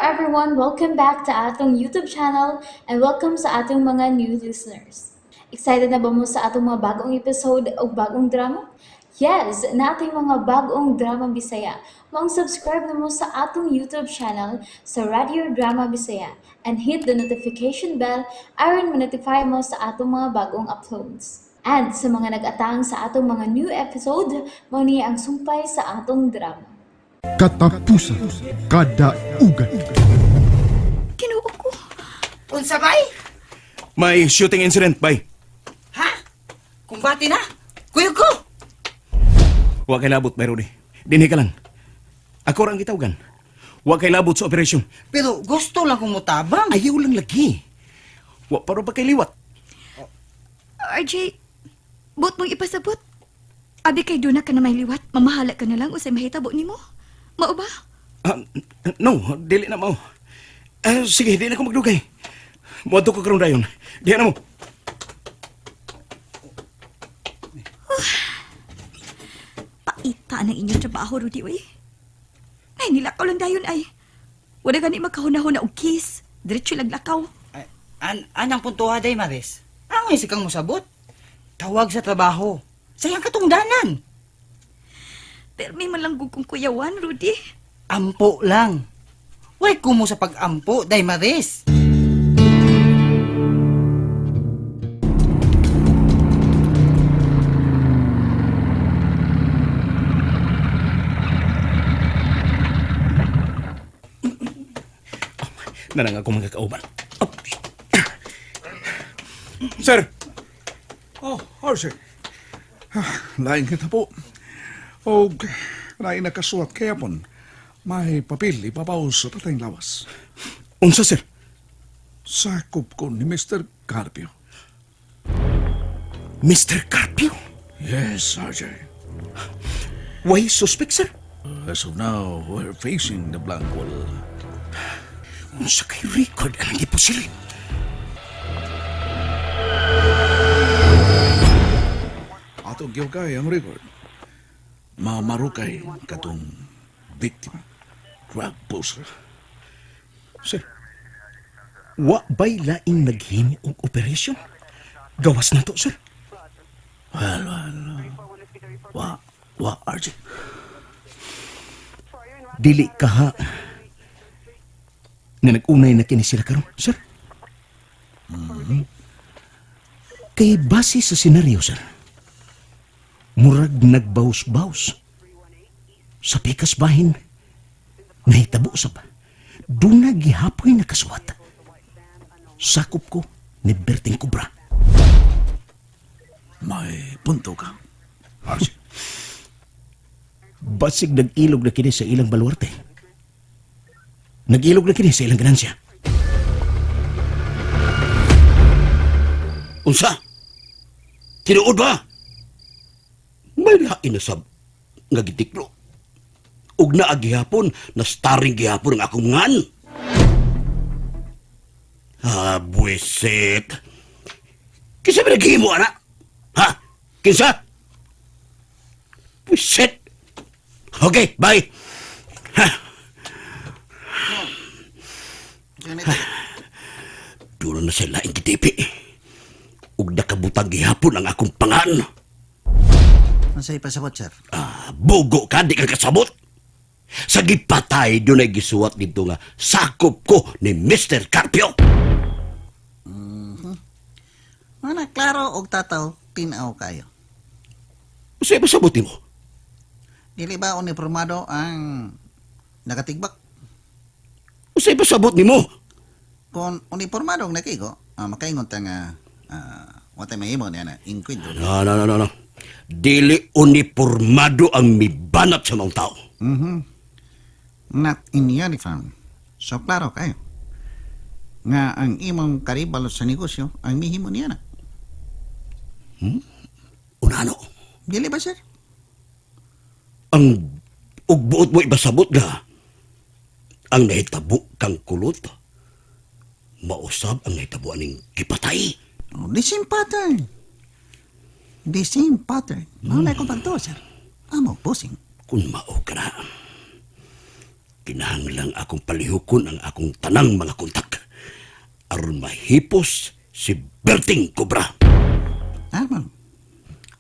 everyone! Welcome back to atong YouTube channel and welcome sa atong mga new listeners. Excited na ba mo sa atong mga bagong episode o bagong drama? Yes, nating mga bagong drama Bisaya. Maong subscribe na mo sa atong YouTube channel sa Radio Drama Bisaya and hit the notification bell aron ma-notify mo sa atong mga bagong uploads. And sa mga nag-atang sa atong mga new episode, mao ni ang sumpay sa atong drama. Katapusan Kadaugan. Ginoo ko. Unsa bay? May shooting incident, bay. Ha? Kumbati na? Kuyog ko! Wa kay labot, bay Rudy. Dinhi ka lang. Ako ra ang gitawgan. Wa kay labot sa operasyon. Pero gusto lang kong mutabang. Ayaw lang lagi. Wa pa ro pa kay liwat. RJ, buot mong ipasabot. Abi kay duna ka na may liwat, mamahala ka na lang usay mahitabo nimo. Mao ba? Ah, no, dili na mao. Eh, sige, di na ko magdugay. Muadto ko karon dayon. Diha na mo. Paita ng inyong trabaho, Rudy, uy. Ay, nilakaw lang dayon ay. Wala gani makahuna-huna og kiss. Diretso lang lakaw. Ay, anang puntuha day, Maris? Ang isig kang musabot? Tawag sa trabaho. Sayang katungdanan. Pero may malanggog kong kuyawan, Rudy. Ampo lang. Way kumo sa pag-ampo, day Maris. Nanang ako mga kauban. Oh. Sir, Oh, RJ. Ah, lain kita po. Og lain nakasuwat kaya pon. May papel ipapaw sa patayng lawas. Unsa, sir? Sakop ko ni Mr. Carpio. Mr. Carpio? Yes, RJ. Why suspect, sir? As of now, we're facing the blank wall. Unsa kay record anang gipusil? Ato gihukay ang record. Mamarukay katong biktima. Drug poster. Sir, wa ba'y laing naghimo og operasyon? Gawas na to, sir. Well, well. Wa, wa, RJ. Dili ka ha. Nga nag-unay na kini sila karon, sir. Kay base sa senaryo, sir. Murag nagbaus-baus. Sa pikas bahin, nahitabo sab. Duna gihapoy nakasuwat. Sakop ko ni Berting Cobra. May punto ka, RJ. Basig nag-ilog na kini sa ilang baluarte. Nag-ilog na kini sa ilang ganansya. Unsa? Tinuod ba? May lain na sab nga gitiklo. Ug naa gihapon na starring gihapon ang akong ngan. Ah, buwisit. Kinsa ba naghimo ana? Ha? Kinsa? Buwisit. Okay, bye. Ha. Doon na sila laing gitipi. Ug nakabutang gihapon ang akong pangan. Unsay pasabot, sir? Ah, bugo ka, di ka kasabot. Sa gipatay, doon ay gisuwat dito nga sakop ko ni Mr. Carpio. Mana klaro og tataw, tinaw kayo. Sa pasabot mo? Dili ba uniformado ang nakatigbak? Sa pasabot nimo? Kung uniformado ang nakigo, makaingon ta nga watay mahimo niya na inkwentro. No, no, no, no, no. Dili uniformado ang mibanat sa mga tao. Not in uniform. So klaro kayo. Nga ang imong karibal sa negosyo ang mihimo niya na. Unano, Dili ba, sir? Ang ugbuot mo ibasabot nga ang nahitabo kang kulot. Mausab ang nahitabo aning gipatay. Oh, the same pattern. The same pattern. Mao na akong pagtuo, sir. Amo, bossing. Kung mao ka na. Kinahanglang akong palihukon ang akong tanang mga kontak aron mahipos si Berting Cobra. Tama.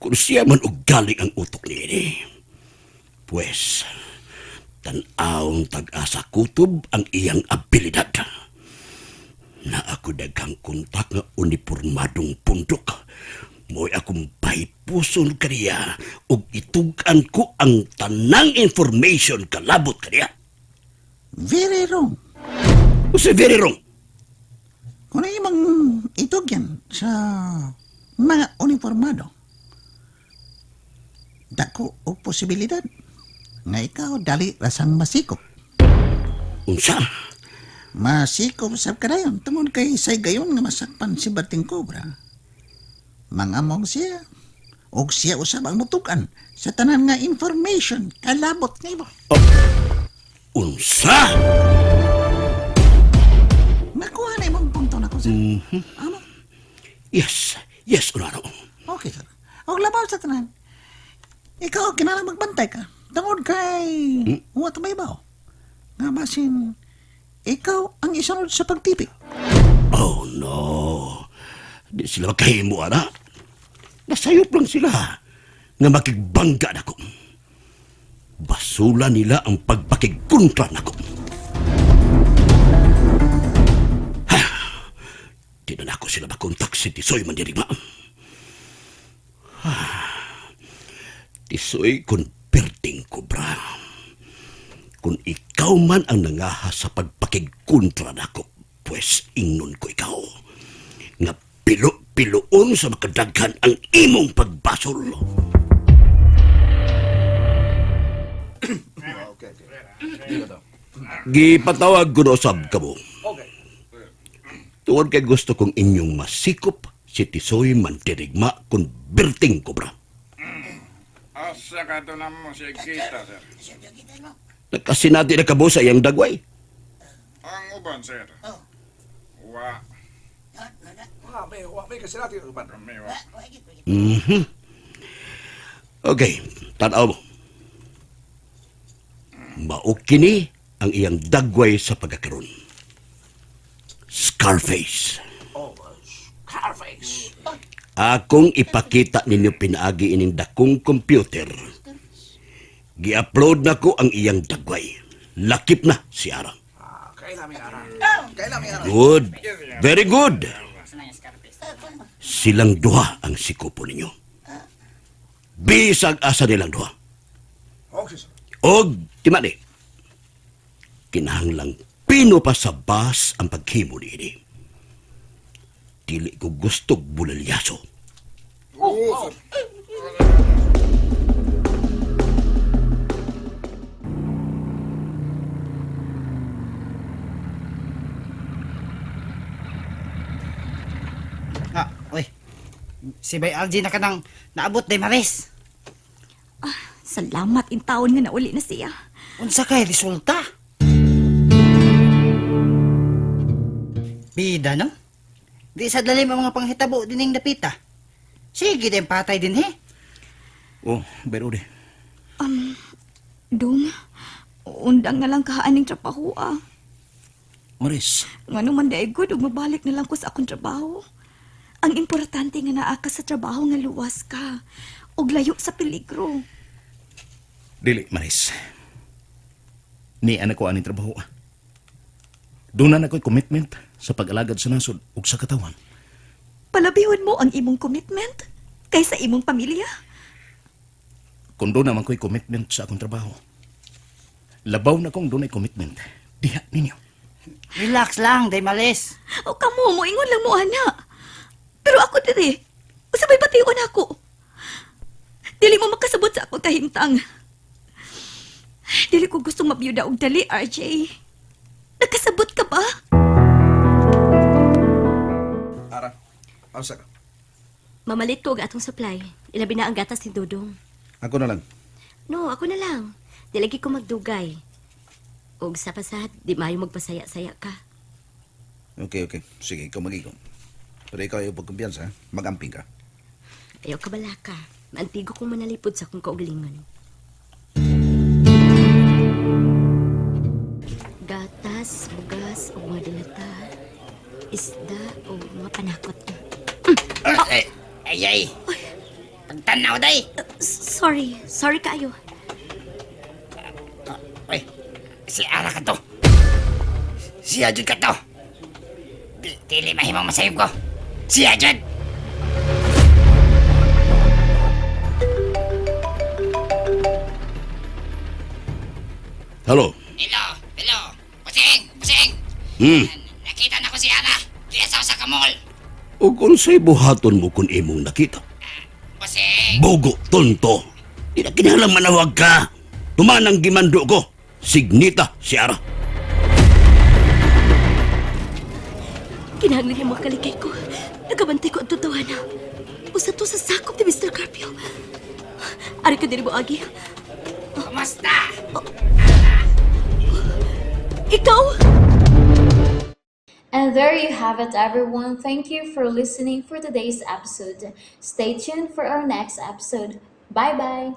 Kung siya man og galing ang utok niini. Pues, tan-awng tag-asa kutob ang iyang abilidad. Na ako daghang kontak nga uniformadong pundok. Mo'y akong pahipuson kaniya ug itug-an ko ang tanang information kalabot kaniya. Very wrong. Usa very wrong. Kung ang imong itugyan sa mga uniformado, dako og posibilidad nga ikaw dali rasang masikop. Unsa? Masikop sab kadayon tungod kay say gayon nga masakpan si Berting Cobra. Mangamong siya og siya usab ang mutukan sa tanan nga information kalabot nimo. Unsa? Nakuha na imong punto nako sir. Amo? Yes, yes, unaro. Okay sir. Og labaw sa tanan. Ikaw kinahanglan magbantay ka tungod kay wa ta may baw. Nga basin ikaw ang isunod sa pagtipi. Oh no. Di sila makahimo ana. Nasayop lang sila nga makigbangga nako. Basula nila ang pagpakigkontra nako. Ha! Di na nako sila makontak si Tisoy Mandirigma. Ha! Tisoy kun perding kobra. Kung ikaw man ang nangaha sa pagpakigkontra nako, pues ingnon ko ikaw. Nga pilo-piloon sa makadaghan ang imong pagbasol. Gipatawag ko na usab kamo. Tuod kay gusto kong inyong masikop si Tisoy Mantirigma kun Berting Cobra. Asa ka to na mo siya kita, sir. Nagkasinati na kamo sa iyang dagway. Ang uban, sir. Wa. Wa may kasi natin uban. Kami, wa. Mhm. Okay, tanaw mo. Mao kini ang iyang dagway sa pagkakaroon. Scarface. Scarface. Akong ipakita ninyo pinaagi ining dakong computer. Gi-upload na ko ang iyang dagway. Lakip na si Arang. Kailan may ara. Kailan may ara. Good. Very good. Silang duha ang sikupo ninyo. Bisag asa nilang duha. Okay, sir. Og timani. Kinahanglang pino pa sa bas ang paghimo niini. Dili ko gustog bulalyaso. Oo, sir. Ah, uy. Si Bay Algie na kanang naabot day Maris. Salamat in taon nga nauli na siya. Unsa kay resulta? Bida no? Di sa lalim ang mga panghitabo dining dapita. Sige din patay din he. Oh, pero di. Dong, undang na lang kaaning trabaho ah. Maris, Ngano man di good ug mabalik na lang ko sa akong trabaho. Ang importante nga naa ka sa trabaho nga luwas ka ug layo sa peligro. dili Maris. Ni anak ko aning trabaho. ah. Doon na ako'y commitment sa pag-alagad sa nasod ug sa katawan. Palabihon mo ang imong commitment kaysa imong pamilya. Kung doon naman ko'y commitment sa akong trabaho. Labaw na kong doon ay commitment. Diha ninyo. Relax lang day Maris. O kamo mo ingon lang mo ana. Pero ako diri, usabay bation ako. Dili mo makasabot sa akong kahimtang. Dili ko gustong mabiyuda og dali, RJ. Nakasabot ka ba? Ara. Asa ka? Mamalit ko og atong supply. Ilabi na ang gatas ni Dudong. Ako na lang. No, ako na lang. Di lagi ko magdugay. Og sa pasad, di maayo magpasaya-saya ka. Okay, okay. Sige, ikaw magigo. Pero ikaw ayaw pagkumpiyansa, ha? Mag-amping ka. Ayaw ka balaka. Maantigo kong manalipod sa akong kaugalingon. Prutas, bugas, ug mga dilata, isda, ug mga panakot. Ay, ay, ay. Pagtanaw, day. Sorry, sorry kaayo. Uy, si Ara ka to. Siya jud ka to. Dili mahimong masayop ko. Siya jud. Hello. Hello, hello. Pusing, pusing. Nakita na ko si Ara. Diya sa kamol. Ug unsay buhaton mo kung imong nakita? Pusing. Bogo, tonto. Di na kinahanglan manawag ka. Tumanang gimando ko. Signita si Ara. Kinahanglan niya mga kalikay ko. Nagabantay ko ang totohanan. Usa to sa sakop ni Mr. Carpio. Ari ka diri mo, Agi. Kumusta? Ikaw? And there you have it, everyone. Thank you for listening for today's episode. Stay tuned for our next episode. Bye bye.